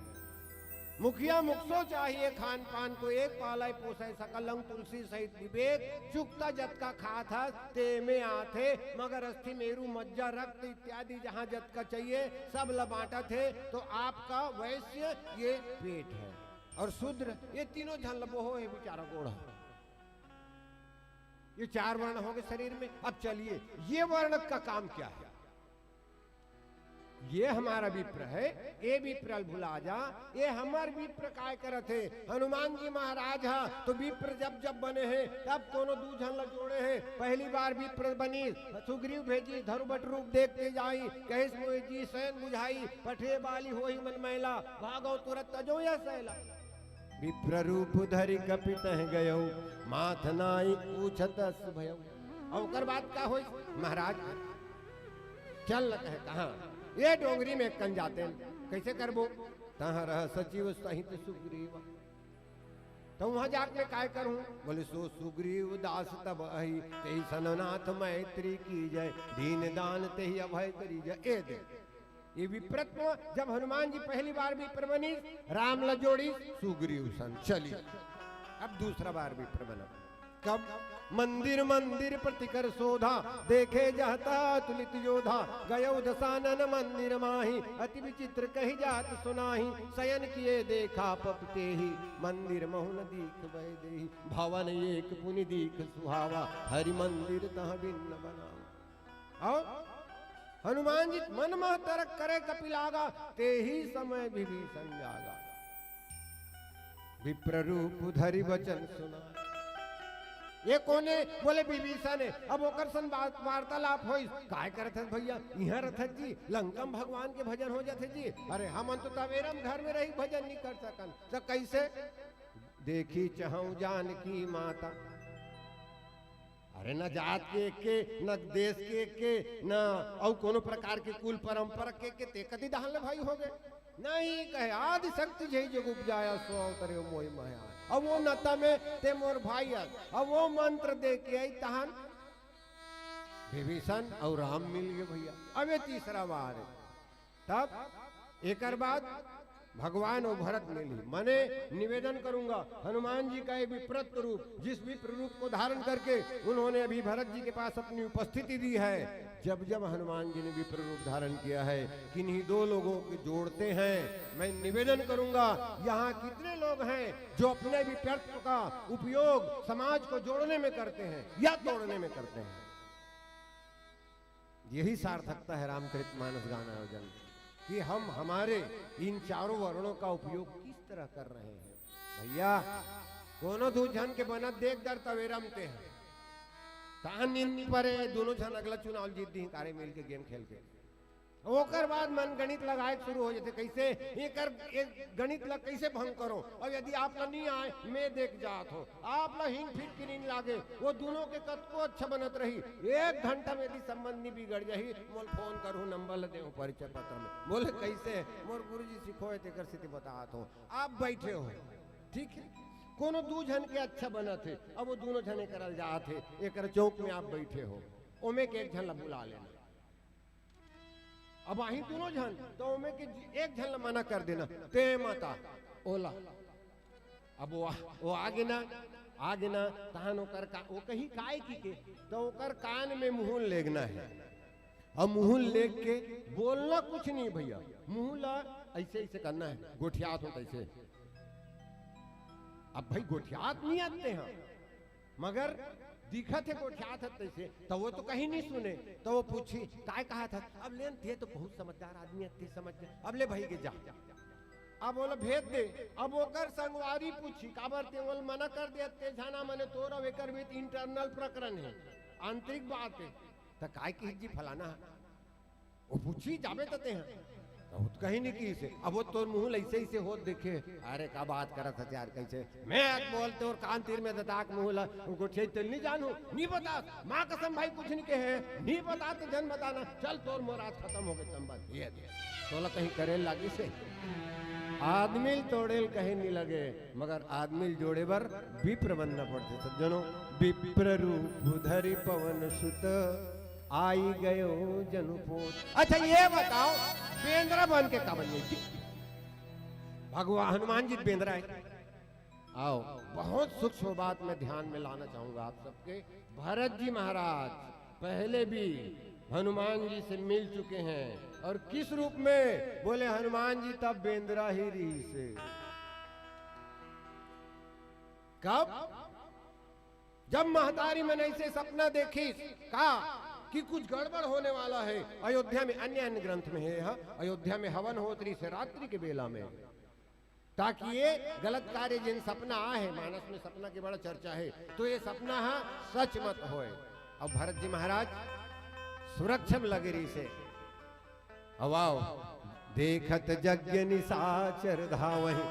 मुखिया मुख सो चाहिए खान पान को, एक पालय पोषय सकल अंग तुलसी सहित विवेक। चुकता जतका खात हस ते में आथे, मगर अस्थि मेरू मज्जा रक्त इत्यादि जहाँ जतका चाहिए सब ल बांटत हे। तो आपका वैश्य ये पेट है और शूद्र ये तीनों झन ल बोहो, ये बेचारा गोड़ है। ये चार वर्ण हो गए शरीर में। अब चलिए, ये वर्ण का काम क्या है? ये हमारा विप्र है, ये विप्र ल भुला जा। ये हमर विप्र काय करत हे? हनुमान जी महाराज हा तो विप्र जब जब बने हे, तब कोनो दू झन ल जोड़े हे। पहली बार विप्र बनी, सुग्रीव भेजी, धरुबट रूप देखते जाई, कहिस मोहि जी सैन बुझाई, पठे बाली होही मन मैला, भागो तुरत तजो यह सैला। विप्र रूप धरि कपि तह गयो, माथ नाई पूछत अस भयो। और ओकर बाद का होई? महाराज चल न कहे कहाँ, ये डोंगरी में कन जाते हैं, कैसे करबो? तहाँ रह सचिव सहित सुग्रीव। तो वहां जाके मैं काय करूं? बोले, सो सुग्रीव दास तब अहि, तेहि सननाथ मैत्री कीजै, दीन दान तेहि अभय करीजै। ए दे, ये विप्रत्व जब हनुमान जी पहली बार विप्र बनिस, राम ला जोड़िस सुग्रीव सन। चली, अब दूसरा बार विप्र बना। कब? मंदिर मंदिर प्रतिकर शोधा, देखे जहता तुलित योधा। गयौ दसानन मंदिर माही, अति विचित्र कहि जात सुनाही। शयन किए देखा पपते ही, मंदिर महु न दीख वैदेही। भवन एक पुनि दीख सुहावा, हरि मंदिर तह बिन्न बनावा। और हनुमान जी मन मह तरक करे कपिलागा, तेही समय विभीषण जागा। विप्र रूप धरि वचन सुना। ये कोने? बोले विभीषण है। अब ओकर सन बात, वार्तालाप होइस। काय करत हस भैया? इहाँ रहत हस जी, लंका म भगवान के भजन हो जाथे जी। अरे हमन तो तवेरम घर में रही भजन नहीं कर सकन। तो कैसे? देखी चहु जानकी माता। अरे न जात के एके, न देश के एके, न अउ कोनो प्रकार के कुल परंपरा के एके, ते कति डहन ले भाई हो गए। नहीं कहे, आदि शक्ति जही जग उपजाया, सो अवतरे मोहि माया। अब वो नता में ते मोर भाई अस, अब वो मंत्र दे के आई तहन विभीषण और राम मिल गए भैया। अब ये तीसरा बार है। तब एकर बाद भगवान और भरत मिली। मने निवेदन करूंगा, हनुमान जी का ये विप्रत्व रूप, जिस विप्र रूप को धारण करके उन्होंने अभी भरत जी के पास अपनी उपस्थिति दी है, जब जब हनुमान जी ने विप्र रूप धारण किया है, किन्हीं दो लोगों को जोड़ते हैं। मैं निवेदन करूंगा, यहाँ कितने लोग हैं जो अपने विप्रत्व का उपयोग समाज को जोड़ने में करते हैं या तोड़ने में करते हैं? यही सार्थकता है रामचरित मानस गान आयोजन की, हम हमारे इन चारों वर्णों का उपयोग किस तरह कर रहे हैं। भैया, कोनो दू झन के बनत देख डर तवेरम ते हैं। तान नींद परे, दोनों झन अगला चुनाव जीत दी कारे मिल के गेम खेल के। ओकर बाद मन गणित लगाए शुरू हो जाते, कैसे एकर एक गणित ला कैसे भंग करो। और यदि आप ला नहीं आए, मैं देख जात हो, आप ला हिंग फिट की नींद लागे, वो दोनों के कतको अच्छा बनत रही। एक घंटा में यदि संबंध नहीं बिगड़ जाही, मोल फोन करू, नंबर ला देहूं परिचय पत्र में। बोले कैसे? मोर गुरुजी सिखोए तेकर सेती बतात हो। आप बैठे हो, ठीक है, कोनो दू झन के अच्छा बनत है, अब वो दोनों झन एकर जात है, एकर चौक में आप बैठे हो, ओमे के एक झन ला बुला लेना। अब आही दोनों झन, तो ओमे के एक झन ला मना कर देना, ते मत आ, ओला। अब वो, वो आगे ना, आगे ना, तहन ओकर का, वो कही काय की के, तो ओकर कान में मुहून लेगना है। अब मुहून लेग के बोलना कुछ नहीं भैया, मुंह ला ऐसे ऐसे करना है, गोठियात हो तैसे। अब भाई गोठियात नहीं आते हैं, मगर दिखत है गोठियात है तैसे, तो वो तो कहीं नहीं सुने, तो वो पूछी, "काय कहा था?" अब लेन थे तो बहुत समझदार आदमी है, ते समझ गए। अब ले भाई के जा, अब ओला भेज दे। अब ओकर संगवारी पूछी, "काबर ते ओला मना कर दे?" ते जाना मने तोर अब एकर बीच इंटरनल प्रकरण है, आंतरिक बात है। त काय कही जी फलाना? वो पूछी जाबे त ते हैं। तो वो तो कहीं नहीं की इसे। अब वो तोर मुंह लैसे ऐसे होत देखे, "अरे का बात करत है यार, कैसे?" मैं आज बोलते और कान तीर में दताक मुंह ला, उनको छेद तेल नहीं जानू, नहीं बता। माँ कसम भाई कुछ नहीं कहे, नहीं बता तो जन बताना। चल तोर मोर आज खत्म हो गए संबंध। ये दे। तोला कहीं करे लागी से। आदमी तोड़ेल कहीं नहीं लगे, मगर आदमी जोड़े बर विप्र बनना पड़ते। सज्जनों, विप्र रूप धरि पवन सुत, आई गयो जनु पोत। अच्छा, ये बताओ, बेंदरा बन के का बनिए जी? भगवान हनुमान जी बेंदरा है। आओ, बहुत सूक्ष्म बात मैं ध्यान में लाना चाहूंगा आप सबके। भरत जी महाराज पहले भी हनुमान जी से मिल चुके हैं, और किस रूप में? बोले, हनुमान जी तब बेंदरा ही रहिसे। कब? जब महतारी मन ऐसे सपना देखिस का कि कुछ गड़बड़ होने वाला है। अयोध्या में, अन्य अन्य ग्रंथ में है, हाँ, अयोध्या में हवन होत रहिसे रात्रि के बेला में, ताकि ये गलत कार्य, जिन सपना आ है, मानस में सपना की बड़ा चर्चा है, तो ये सपना हा सच मत होए। अब भरत जी महाराज सुरक्षा में लगे रहिसे। अब आओ, देखत यज्ञ निशाचर धावहि।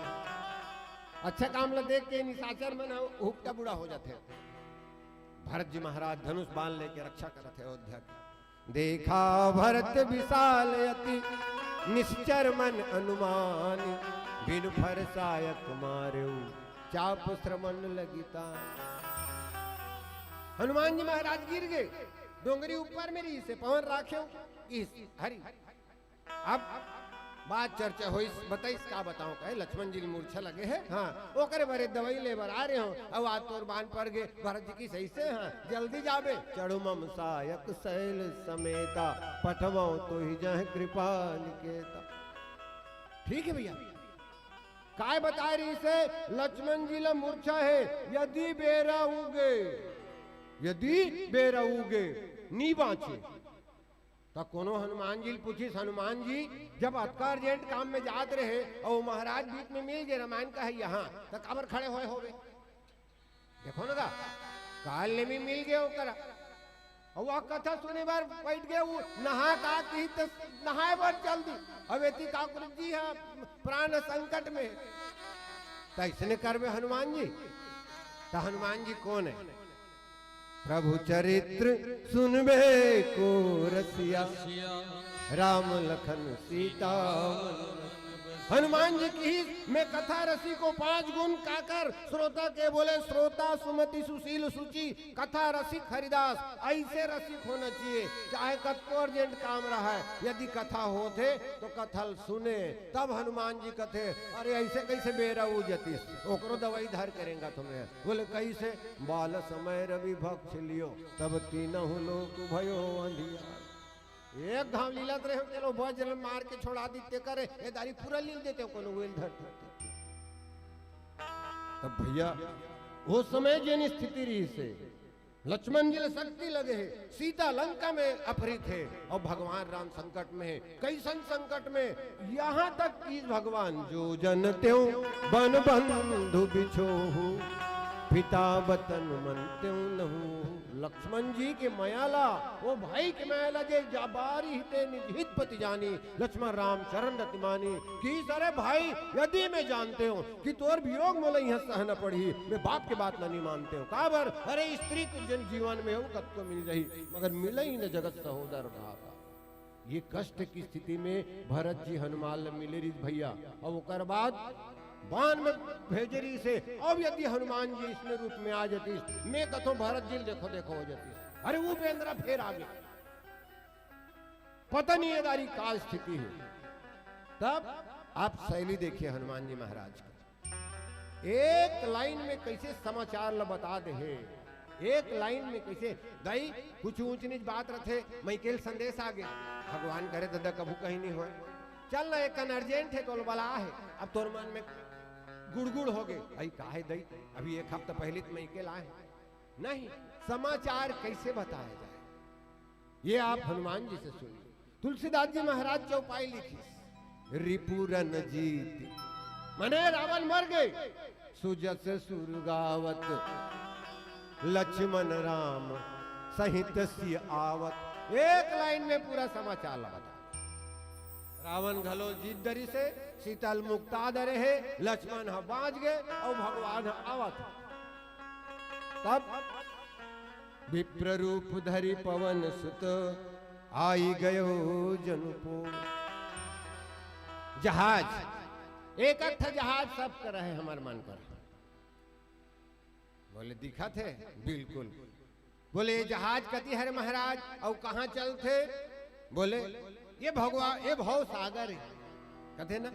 अच्छा काम ला देख के निशाचर मन हुक्का बूढ़ा हो जाते हैं। भरत जी महाराज धनुष बाण लेके रक्षा करत है अयोध्या की। देखा भरत विशाल अति, निश्चर मन अनुमान, बिनु फर सायक मारेउ, चाप श्रमण लगिता। हनुमान जी महाराज गिर गए, डोंगरी ऊपर में रहिसे, पवन राखेउ, इस हरि। अब बात चर्चा होइस, बताइस का बताऊं, कहे लक्ष्मण जी ल मूर्छा लगे हे, हाँ, ओकरे बर दवाई ले बर आ रहे हो, अब आज तोर बान पड़ गे, भरत जी कहिस अइसे, हाँ, जल्दी जाबे, चढ़ु मम सायक सैल समेता, पठवौं तुहि जहँ कृपा निकेता। ठीक है भैया, काय बताय रहिस हे, लक्ष्मण जी ला मूर्छा हे, यदि बेरा उगे, यदि बेरा उगे, नी बाँचे। त कोनो हनुमान जी ल पूछिस, "हनुमान जी, जब अतका urgent काम में जात रहे अउ महाराज बीच में मिल गे, रामायण का है यहाँ, त काबर खड़े होए होबे?" देखो ना गा, काल नेमी मिल गे ओकरा, अउ वह कथा सुने बर बैठ गे, वो नहा का की त नहाए बर चल दी। अब एती काकुर जी हा प्राण संकट में, त अइसने करबे हनुमान जी। त हनुमान जी कोन है? प्रभु चरित्र सुनबे को रसिया, राम लखन सीता। हनुमान जी कहिस, मैं कथा रसिको पांच गुण काकर श्रोता के बोले, श्रोता सुमति सुशील सुचि, कथा रसिक हरिदास, अइसे रसिक होना चाहिए। चाहे कतको urgent काम रहय, यदि कथा होथे तो कथा ल सुने। तब हनुमान जी कथे, अरे अइसे कइसे बेरा उग जतिस, ओकरो दवाई धर के रेंगत हों मैं। बोले कइसे? बाल समय रवि भक्ष लियो, तब तीनहु लोक भयो अंधियार। एक घांव लीलत रहे हो, चलो वज्र मार के छोड़ा देते करे, ए दारी पूरा लील देते हो कोनो वेल धर धर। तब भैया, वो समय जेन स्थिति रहिस हे, लक्ष्मण जी ल शक्ति लगे हे, सीता लंका में अपहृत हे अउ भगवान राम संकट में हे। कइसन संकट में? यहाँ तक कि भगवान जो जन त्यों बन बंधु बिछोहू, पिता बतन मन त्यों नहू। लक्ष्मण जी के मया ला, वो भाई के मया ला जे जा बारी हिते निज हित पति जानी, लक्ष्मण राम चरण रति मानी। कहिस अरे भाई, यदि मैं जानते हूँ कि तोर वियोग मोला इहाँ सहना पड़ही, मैं बाप के बात ला नहीं मानते हूँ। काबर? अरे स्त्री तो जन जीवन में हो कतको मिल जाही, मगर मिलही न जगत सहोदर भाता। ये कष्ट की स्थिति में भरत जी हनुमान ल मिले रहिस भैया, अउ ओकर बाद बान में भेजे रहिस हे। अब यदि हनुमान जी इसने रूप में आ जतिस, मैं कथों भरत जी ल देखो देखो हो जतिस। अरे वो बेंदरा फेर आ गे। पता नहीं ये दारी का स्थिति हे। तब आप शैली देखिए हनुमान जी महाराज की। एक लाइन में कइसे समाचार ल बता दे हे, एक लाइन में कइसे। दाई, कुछ ऊंच नीच बात रथे, मइके ल संदेश आ गे, भगवान करे ददा कभू कहीं नहीं होय। चल ना, एक कन urgent हे, तोल बला हे, अब तोर मन में गुड़गुड़ हो गे, भाई काहे दाई, अभी एक हफ्ता पहले तो मइके ल आए। नहीं, समाचार कैसे बताया जाए, ये आप हनुमान जी से सुनिए। तुलसीदास जी महाराज चौपाई लिखिस, रिपु रणजीत, मने रावण मर गे, सुजस सुर गावत, लक्ष्मण राम सहित सिय आवत। एक लाइन में पूरा समाचार लगा था। रावण घलो जीत डरिस हे, सीता ल मुक्ता डरे हे, लक्ष्मण ह बांच गे अउ भगवान ह आवत हे। तब विप्र रूप धरि पवन सुत, आई गयो जनु पोत। जहाज, एक अट्ठ जहाज सब कर रहे हमर मन कर। बोले, दिखत हे? बिल्कुल। बोले, ये जहाज कति हरे महाराज, अउ कहाँ चलथे? बोले, ये भगवा-, ये भव सागर हे। कथे ना,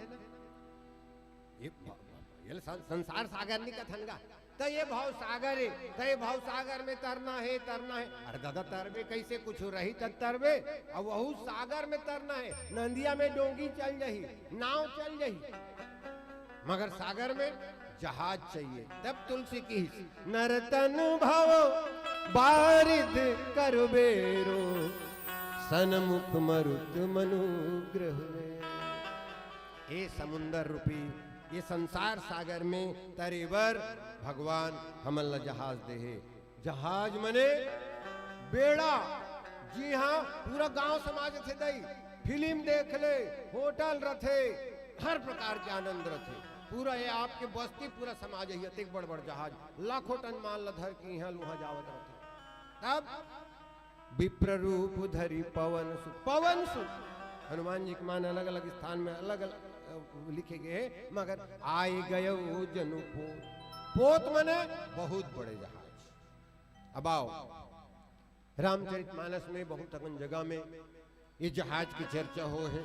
ये भ-, ये सं-, संसार सागर नहीं कथन गा। त ये भव सागर हे, त ये भव सागर में तरना हे, तरना हे। अरे दादा, तरबे कैसे? कुछ रही तब तरबे। अब वहू सागर में तरना हे, नंदिया में डोंगी चल जाही, नाव चल जाही, मगर सागर में जहाज चाहिए। तब तुलसी कहिस, नरतन भव बारिद करबेरो, सनमुख मरुत मनुग्रह में। ए समुंदर रूपी, ये संसार सागर में तरे बर भगवान हमन ला जहाज दे हे। जहाज मने बेड़ा, जिहाँ पूरा गांव समाज थे दई, फिल्म देख ले, होटल रथे, हर प्रकार के आनंद रथे। पूरा ये आपके बस्ती, पूरा समाज हे, अतेक बड़ बड़ जहाज, लाखों टन माल ला धर के इहाँ लुहा जावत रथे। तब विप्र रूप धरि पवन सुत, पवन सुत, हनुमान जी के मान अलग अलग स्थान में अलग अलग लिखे गए हे, मगर आई गयो जनु पोत। पोत मने बहुत बड़े जहाज। अब आओ, रामचरित मानस में बहुत अकन जगह में ये जहाज की चर्चा हो हे।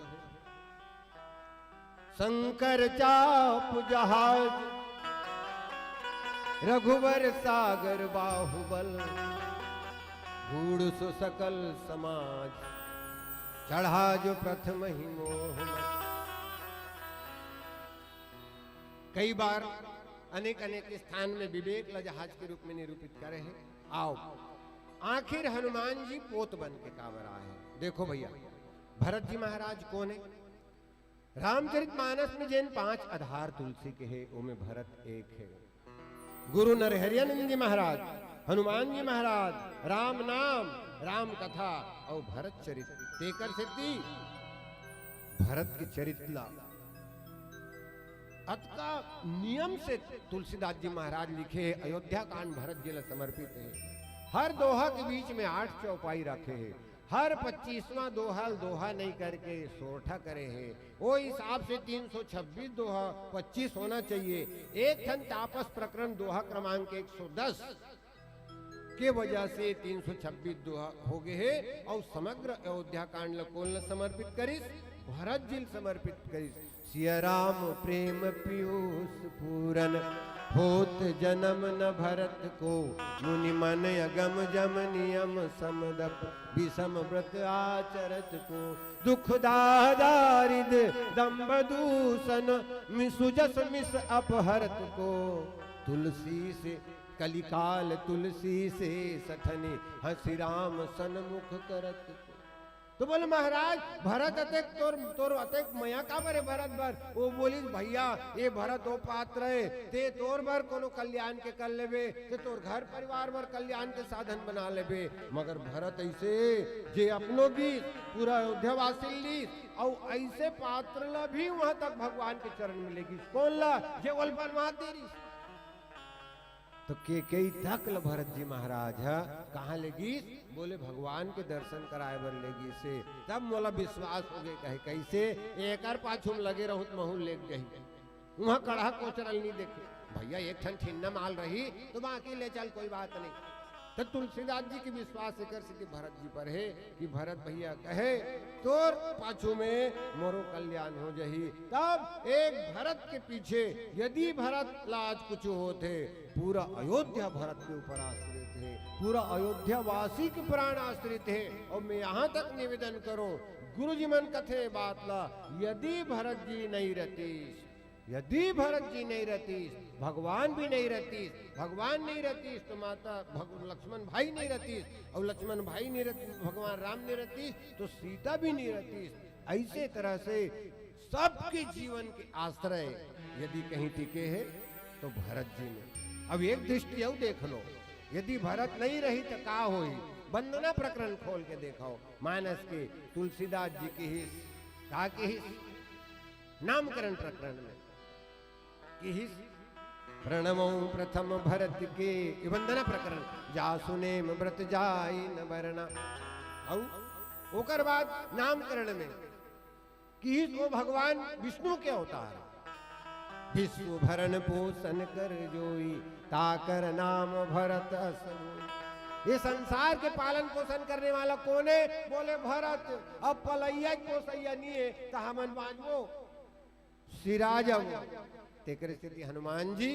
शंकर चाप जहाज, रघुवर सागर बाहुबल, गूढ़ सो सकल समाज, चढ़ा जो प्रथम ही मोह मल। कई बार अनेक अनेक स्थान में विवेक ला जहाज के रूप में निरूपित करे हे। आओ, आखिर हनुमान जी पोत बन के काबर आए हे? देखो भैया, भरत जी महाराज कोन हे? रामचरित मानस में जेन पांच आधार तुलसी के हे, ओमे भरत एक हे। गुरु नरहरियानंद जी महाराज, हनुमान जी महाराज, राम नाम, राम कथा अउ भरत चरित। तेकर सेती भरत के चरित ला अतका नियम से तुलसीदास जी महाराज लिखे हे। अयोध्या कांड भरत जी ला समर्पित हे। हर दोहा के बीच में आठ चौपाई रखे हे। हर पच्चीसवां दोहा ल दोहा नहीं करके सोरठा करे हे। ओ हिसाब से तीन सौ छब्बीस दोहा पच्चीस होना चाहिए। एक ठन तापस प्रकरण दोहा क्रमांक एक सौ दस के वजह से तीन सौ छब्बीस दोहा हो गए हे। और समग्र अयोध्या कांड ल कोन ल समर्पित करिस? भरत जी ल समर्पित करिस। सिया राम प्रेम पीयूष पूरन, होत जन्म न भरत को। मुनि मन अगम जम नियम समदप, विषम व्रत आचरत को। दुख दारिद दम्भ दूषण, मिसुजस मिस अपहरत को। तुलसी से कलिकाल तुलसी से सठनी, हंसी राम सन्मुख करत को। तो बोले, महाराज, भरत अतेक तोर, तोर अतेक मया काबर हे भरत बर? ओ बोलिस, भैया, ये भरत ओ पात्र हे, ते तोर बर कोनो कल्याण के कर लेबे, ते तोर घर परिवार बर कल्याण के साधन बना लेबे। मगर भरत ऐसे, जे अपनो गीस, पूरा अयोध्या वासी लीस, अउ ऐसे पात्र ला भी वहां तक भगवान के चरण में ले गीस। कोन ला? जे ओला बनवा दे रहिस। तो केकई तक ल भरत जी महाराज ह कहाँ ले गीस? बोले, भगवान के दर्शन कराए बर ले गीस हे, तब मोला विश्वास हो गए। कहे, कैसे? एकर पाछू में लगे रहूं त महूं लेग जाही। उहाँ कड़हा कोचरल नहीं देखे। भैया, एक ठन ठिन्ना माल रही तो बाकी ले चल, कोई बात नहीं। तो तुलसीदास जी के विश्वास एकर सेती भरत जी पर हे कि भरत भैया कहे, तोर पाछू में मोरो कल्याण हो जाही। तब एक भरत के पीछे यदि भरत ला आज कुछ होत हे, पूरा अयोध्या भरत के ऊपर आश्रित हे, पूरा अयोध्या वासी के प्राण आश्रित हे। और मैं यहाँ तक निवेदन करूँ, गुरु जी मन कथे बात ला, यदि भरत जी नहीं रहतीस, यदि भरत जी नहीं रहतीस, भगवान भी नहीं रहतीस, भगवान नहीं रहतीस तो माता भग-, लक्ष्मण भाई नहीं रहतीस, और लक्ष्मण भाई नहीं रहतीस, भगवान राम नहीं रहतीस तो सीता भी नहीं रहतीस। ऐसे तरह से सबके जीवन के आश्रय यदि कहीं टिके हे तो भरत जी में। अब एक दृष्टि अउ देख लो, यदि भरत नहीं रही तो का होही? वंदना प्रकरण खोल के देखो, मानस के तुलसीदास जी किहिस, का किहिस? नामकरण प्रकरण में किहिस, प्रणमौ प्रथम भरत के, ये वंदना प्रकरण, जासु नेम व्रत जाई न बरना। अउ ओकर बाद नामकरण में किहिस, ओ भगवान विष्णु के अवतार, विश्व भरण पोषण कर जोई, ताकर नाम भरत अस होई। ये संसार के पालन पोषण करने वाला कोन हे? बोले, भरत। अब पलैया के पोसैया नहीं हे, तो हमन बांचबो? सिराजव। तेकर सेती हनुमान जी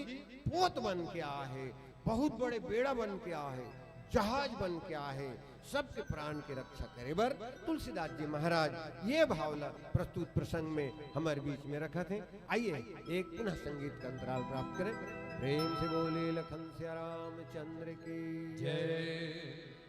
पोत बन के आहे, बहुत बड़े बेड़ा बन के आहे, जहाज बन के आहे, सबके प्राण के रक्षा करे बर तुलसीदास जी महाराज ये भाव ला प्रस्तुत प्रसंग में हमर बीच में रखत हे। आइए, एक पुनः संगीत का अंतराल प्राप्त करें। प्रेम से बोले लखन सिया रामचंद्र की जय।